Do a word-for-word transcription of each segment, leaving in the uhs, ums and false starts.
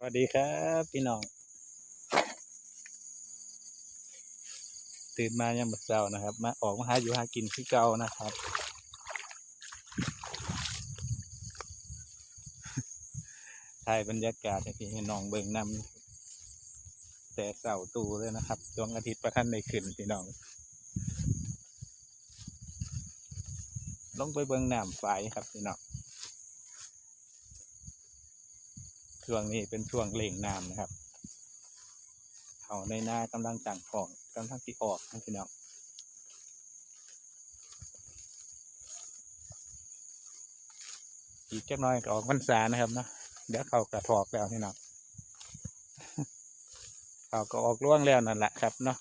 วัสดีครับพี่น้อง ตื่นมายามมื้อเช้านะครับ มาออกมาหาอยู่หากินคือเก่านะครับ ถ่ายบรรยากาศให้พี่ให้น้องเบิ่งนำ แต่เช้าตรู่เลยนะครับ ดวงอาทิตย์บ่ทันได้ขึ้นพี่น้อง ลงไปเบิ่งน้ำฝายครับพี่น้อง ช่วงนี้เป็นช่วงเร่งน้ำนะครับ เขาในนากำลังตั้งท้อง กำลังสิออกนะพี่น้อง อีกจักหน่อยก็ออกพรรษานะครับเนาะ เดี๋ยวเขาก็ถอกแล้วพี่น้อง เขาก็ออกรวงแล้วนั่นแหละครับเนาะ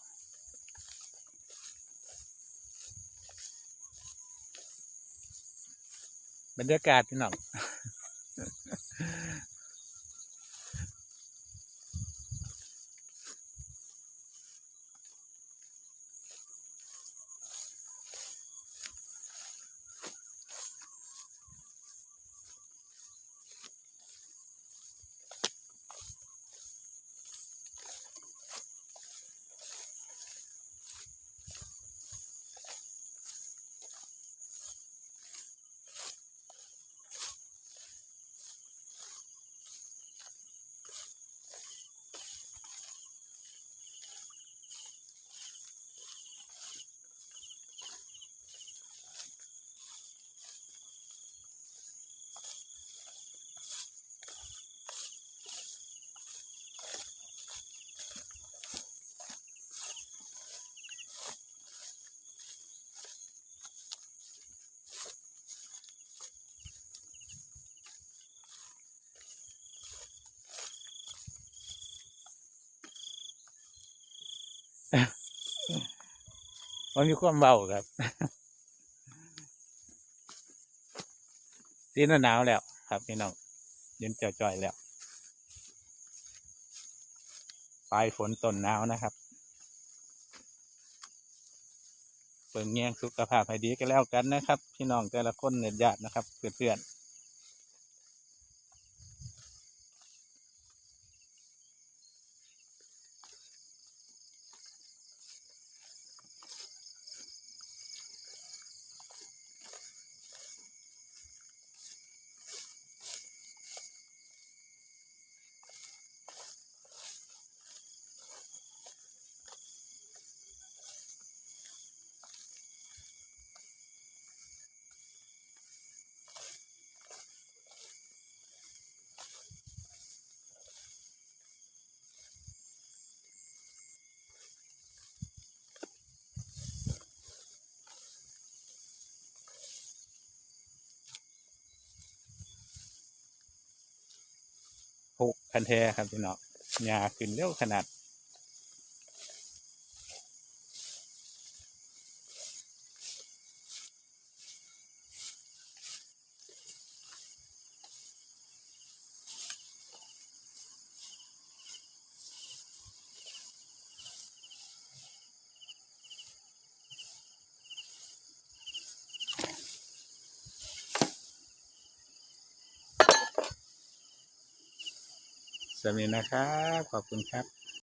บรรยากาศพี่น้อง มันมีความเบาครับ สีหนาวแล้วครับพี่น้อง เย็นจ่อยๆแล้ว ปลายฝนต้นหนาวนะครับ เบิ่งแยงสุขภาพให้ดีก็แล้วกันนะครับ พี่น้องแต่ละคนเนี่ยญาตินะครับ เพื่อนๆ หกพันแท้ครับพี่น้อง หญ้าขึ้นเร็วขนาด สำนี้นะครับ ขอบคุณครับ